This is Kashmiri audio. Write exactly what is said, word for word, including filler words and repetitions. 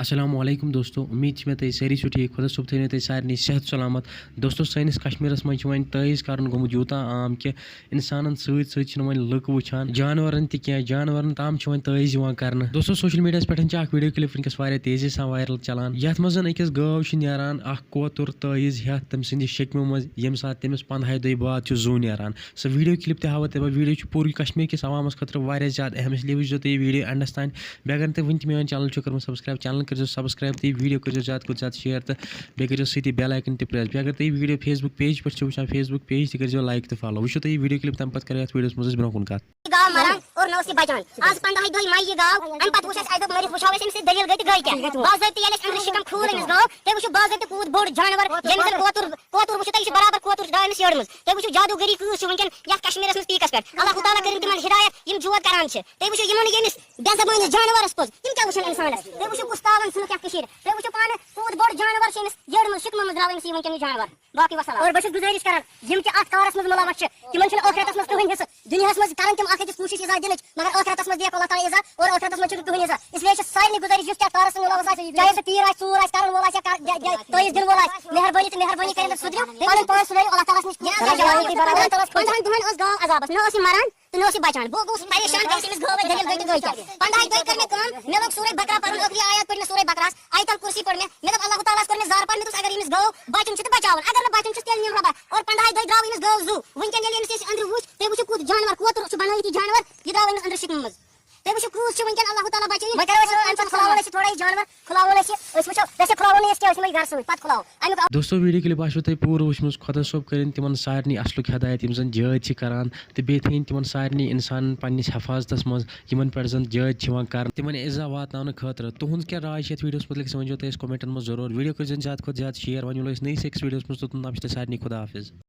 السلام علیکم دوستو، امید چھِ مےٚ تُہۍ سٲری چھِو ٹھیٖک۔ خۄدا صٲب تھٲینو تۄہہِ سارنٕے صحت سلامت۔ دوستو، سٲنِس کشمیٖرس منٛز چھِ وۄنۍ تٲویٖز کرُن گوٚمُت یوٗتاہ عام کہِ انسانن سۭتۍ سۭتۍ چھِنہٕ وۄنۍ لُکھ وٕچھان، جانورن تہِ کینٛہہ، جانورن تام چھِ وۄنۍ تٲویٖز یِوان کرنہٕ۔ دوستو، سوشل میڈیاہس پٮ۪ٹھ چھِ اکھ ویڈیو کلپ وٕنکیٚس واریاہ تیزی سان وایرل چلان، یتھ منٛز زن أکِس گٲو چھِ نیران اکھ کوتُر تٲویٖز ہٮ۪تھ تٔمۍ سٕنٛدِ شکمہِ منٛز، ییٚمہِ ساتہٕ تٔمِس پندہاے دۄہہِ بعد چھُ زُو نیران۔ سۄ ویڈیو کلپ تہِ ہاوو تۄہہِ بہٕ۔ ویڈیو چھُ پوٗرٕ کشمیٖر کِس عوامس خٲطرٕ واریاہ زیادٕ اہم، اس لیے وٕچھزیو تُہۍ یہِ ویڈیو اینڈس تام۔ بیٚیہِ اگر نہٕ تۄہہِ وٕنہِ تہِ میٲنۍ چینل چھو کٔرمٕژ سبسکرایب، چینل کٔرزیو سبسکرایب تہٕ یہِ ویڈیو کٔرزیو زیادٕ کھۄتہٕ زیادٕ شیئر تہٕ بیٚیہِ کٔرزیو سۭتی بیل آیکن تہِ پریس۔ بیٚیہِ اگر تُہۍ یہِ ویڈیو فیس بُک پیج پٮ۪ٹھ چھِو وٕچھان، فیس بُک پیج تہِ کٔرزیو لایک تہٕ فالو۔ وٕچھو تُہۍ یہِ ویڈیو کلپ، تمہِ پتہٕ کرو یتھ ویڈیوس منٛز أسۍ برونٛہہ کُن کتھ۔ گاو مران اور نہ اوس یہِ بچان۔ آز پندہے دۄہہِ مَرِ یہِ گاو، امہِ پتہٕ وٕچھ اَسہِ، اَسہِ دوٚپ مٔرِتھ وٕچھو أسۍ أمِس سۭتۍ دٔلیٖل گٔے تہٕ گٔے کیٛاہ۔ باضٲبطہٕ ییٚلہِ اَسہِ أنٛدرٕ شِکم کھوٗل أمِس گاو، تُہۍ وٕچھِو باضٲبطہٕ کوٗت بوٚڑ جانور، ییٚمِس زَن کوتُر، کوتُر وٕچھِو تُہۍ، یہِ چھُ برابر کوتُر درٛاو أمِس یٔڈ منٛز۔ تُہۍ وٕچھِو جادوٗگٔری کۭژ چھِ وٕنکیٚن یَتھ کشمیٖرَس منٛز پیٖکَس پٮ۪ٹھ۔ اللہ تعالیٰ کٔرِن تِمن ہدایت، یِم جود کران چھِ۔ تُہۍ وٕچھِو یِمن ییٚمِس بے زبٲنِس جانورس پوٚز، تِم کیٛاہ وٕچھن اِنسانس؟ تُہۍ وٕچھِو کُس تاوان ژھٕنُکھ یَتھ کٔشیٖرِ۔ تُہۍ وٕچھِو پانہٕ کوٗت بوٚڑ جانور چھُ أمِس یٔڈ منٛز، شِکمہٕ منٛز درٛاو أمِس یہِ وٕنکیٚن یہِ جانور۔ باقٕے وسلام۔ اور بہٕ چھُس گُزٲرِش کران، یِم تہِ اَتھ کارَس منٛز مُلوث چھِ، تِمَن چھُنہٕ ٲخرَتَس منٛز کٕہٕنۍ حِصہٕ۔ دُنیاہَس منٛز کَرَن تِم اَکھ أکِس کوٗشِش عزت دِنٕچ، مگر ٲخرَتَس منٛز دِیَکھ اللہ تعالیٰ عزت، اور ٲخرَتَس منٛز چھُنہٕ کٕہٕنۍ عزت۔ اس لیے چھِ سارنٕے گُزٲرِش، یُس تہِ اَتھ کارَس سۭتۍ مُلوث آسہِ، چاہے سُہ پیٖر آسہِ، ژوٗر آسہِ، کَرَن وول آسہِ یا کَر-، یا، یا تٲویٖز دِنہٕ وول آسہِ، مہربٲنی تہٕ مہربٲنی کٔرِتھ سُدھرِو، پَنُن پان سُدھٲرِو، اللہ تعالیٰ ہَس نِش۔ پنٛدہَن دۄہَن ٲس گاو عذابَس، نہ ٲس یہِ مَران تہٕ نہ اوس یہِ بَچان۔ بہٕ گوٚوُس پریشان، کیٛازِ أمِس گٲو دٔلیٖل گٔے تہٕ گٔے کیٛاہ؟ پنٛدہَے دۄہہِ کٔر مےٚ کٲم، مےٚ لوگ سورہ بقرہ پَرُن، ٲخری آیات پٔر مےٚ سورہ بقرہَس، آیت الکرسی پٔر مےٚ۔ مےٚ دوٚپ، اللہ تعالیٰ ہَس کوٚر مےٚ زارٕ پار، مےٚ دوٚپُس، اگر أمِس گٲو بَچُن چھُ تہٕ بَچاوُن، اگر نہٕ بَچُن چھُس، تیٚلہِ نِمہٕ بہٕ۔ اور پنٛدہَے دۄہہِ درٛاو أمِس گٲو زُو۔ وٕنکیٚن ییٚلہِ أمِس أسۍ أنٛدرٕ وٕچھ، تُہۍ وٕچھِو کوٗت جانوَر، کوتُر چھُ بَنٲوِتھ یہِ جانوَر، یہِ درٛاو أمِس أنٛدرٕ شِکمہِ منٛز۔ تُہۍ وٕچھِو کوٗت چھِ وٕنکیٚن اللہ تعالیٰ بَچٲیِن۔ وۄنۍ کَرو أسۍ کٲم، اَمہِ ساتہٕ کھُلاوون أسۍ یہِ تھوڑا یہِ جانوَر، کھُلاوون أسۍ یہِ، أسۍ وٕچھو، گژھِ کھُلاوون أسۍ کیٛاہ، أسۍ یِمو یہِ گَرٕ سۭتۍ، پَتہٕ کھُلاوو۔ اَمیُک دوستو، ویڈیو کلپ آسوٕ تۄہہِ پوٗرٕ وٕچھمٕژ۔ خۄدا صٲب کٔرِن تِمن سارنٕے اصلُک ہدایت، یِم زن جٲدۍ چھِ کران، تہٕ بیٚیہِ تھٲیِن تِمن سارنٕے انسانن پننِس حفاظتس منٛز، یِمن پٮ۪ٹھ زن جٲدۍ چھِ یِوان کرنہٕ، تِمن ایزا واتناونہٕ خٲطرٕ۔ تُہنٛز کیٛاہ راے چھِ یتھ ویڈیوس مُتعلق، سُہ ؤنۍزیو تُہۍ اَسہِ کمنٹن منٛز ضروٗر۔ ویڈیو کٔرۍزیو زیادٕ کھۄتہٕ زیادٕ شیئر۔ وۄنۍ مِلو أسۍ نٔیِس أکِس ویڈیوس منٛز، توٚتام چھِ تۄہہِ سارنٕے خۄدا حافظ۔